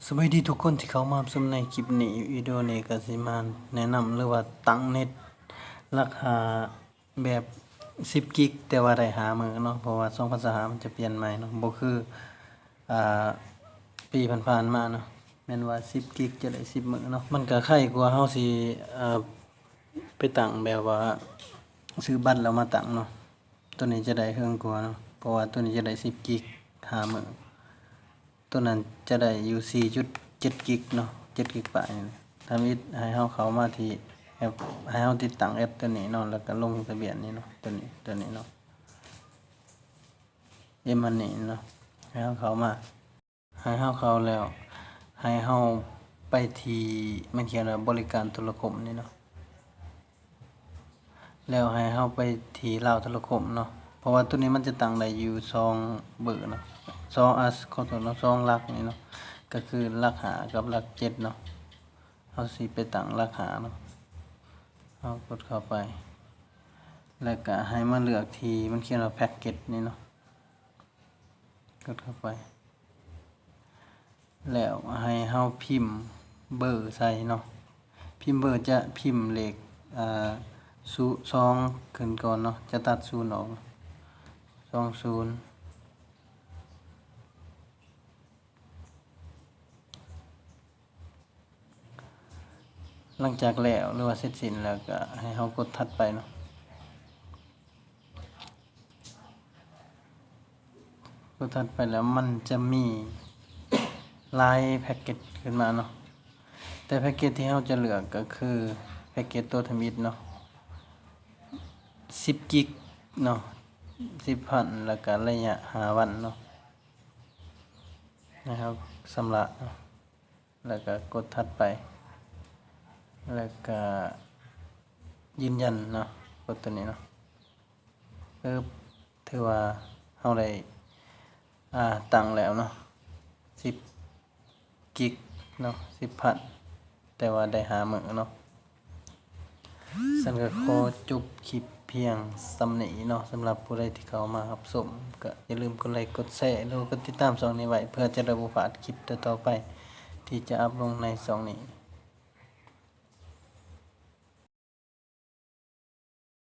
ສະບາຍດີທຸກຄົນທີ່ເຂົ້າມາຮັບຊົມໃນຄລິບນີ້. ວິດີໂອນີ້ກໍຊິມາແນະນຳ ຫຼືວ່າຕັ້ງເນັດຫຼັກຫ້າແບບສິບກິກ ແຕ່ວ່າໄດ້ຫ້າມື້ເນາະ, ເພາະວ່າສອງພັນຊາວຫ້າມັນຈະປ່ຽນໃໝ່ເນາະ, ບໍ່ຄື ອ່າ ປີຜ່ານໆມາເນາະ ແມ່ນວ່າສິບກິກຈະໄດ້ສິບມື້ເນາະ. ມັນກໍໄຄກວ່າເຮົາຊິ ເອີ ໄປຕັ້ງແບບວ່າຊື້ບັດແລ້ວມາຕັ້ງເນາະ, ໂຕນີ້ຈະໄດ້ເຮິງກວ່າເນາະ ເພາະວ່າໂຕນີ້ຈະໄດ້ສິບກິກ ຫ້າມື້. ໂຕນັ້ນຈະໄດ້ຢູ່ສີ່ຈຸດເຈັດກິກເນາະ, ເຈັດກິກປາຍນີ້. ທຳອິດໃຫ້ເຮົາເຂົ້າມາທີ່ແອັບ ໃຫ້ເຮົາຕິດຕັ້ງແອັບໂຕນີ້ເນາະ ແລ້ວກໍລົງທະບຽນນີ້ເນາະ, ໂຕນີ້ ໂຕນີ້ເນາະ, ເອັມອັນນີ້ເນາະ. ໃຫ້ເຮົາເຂົ້າມາ ໃຫ້ເຮົາເຂົ້າແລ້ວ ໃຫ້ເຮົາໄປທີ່ ມັນຂຽນວ່າບໍລິການໂທລະຄົມນີ້ເນາະ. ແລ້ວໃຫ້ເຮົາໄປທີ່ລາວໂທລະຄົມເນາະ, ເພາະວ່າໂຕນີ້ມັນຈະຕັ້ງໄດ້ຢູ່ສອງເບີເນາະ, ສອງ ອາ ຂໍໂທດເນາະ, ສອງຫຼັກນີ້ເນາະ, ກໍຄືຫຼັກຫ້າກັບຫຼັກເຈັດເນາະ. ເຮົາຊິໄປຕັ້ງຫຼັກຫ້າເນາະ, ເຮົາກົດເຂົ້າໄປ ແລ້ວກໍໃຫ້ມາເລືອກທີ່ມັນຂຽນວ່າແພັກເກັດນີ້ເນາະ. ກົດເຂົ້າໄປ ແລ້ວໃຫ້ເຮົາພິມເບີໃສ່ເນາະ, ພິມເບີຈະພິມເລກ ອ່າ ສອງຂຶ້ນກ່ອນເນາະ, ຈະຕັດສູນອອກ ສອງສູນ. ຫຼັງຈາກແລ້ວ ຫຼືວ່າເສັດສິ້ນແລ້ວ ກໍໃຫ້ເຮົາກົດຖັດໄປເນາະ. ກົດຖັດໄປແລ້ວມັນຈະມີຫຼາຍແພັກເກັດຂຶ້ນມາເນາະ, ແຕ່ແພັກເກັດທີ່ເຮົາຈະເລືອກກໍຄືແພັກເກັດໂຕທຳອິດເນາະ, ສິບກິກເນາະ, ສິບພັນ ແລ້ວກໍໄລຍະຫ້າວັນເນາະ. ໃຫ້ເຮົາຊຳລະເນາະ ແລ້ວກໍກົດຖັດໄປ ແລ້ວກໍຢືນຢັນເນາະ, ກົດໂຕນີ້ເນາະ. ປຶບ ຖືວ່າເຮົາໄດ້ ອ່າ ຕັ້ງແລ້ວເນາະ, ສິບກິກເນາະ, ສິບພັນ ແຕ່ວ່າໄດ້ຫ້າມື້ເນາະ. ຊັ້ນກໍຂໍຈົບຄລິບພຽງສ່ຳນີ້ເນາະ. ສຳລັບຜູ້ໃດທີ່ເຂົ້າມາຮັບຊົມ ກໍຢ່າລືມກົດໄລກ໌ ກົດແຊ ຫຼືກົດຕິດຕາມຊ່ອງນີ້ໄວ້ ເພື່ອຈະໄດ້ບໍ່ພາດຄລິບຕໍ່ໆໄປທີ່ຈະອັບລົງໃນຊ່ອງນີ້.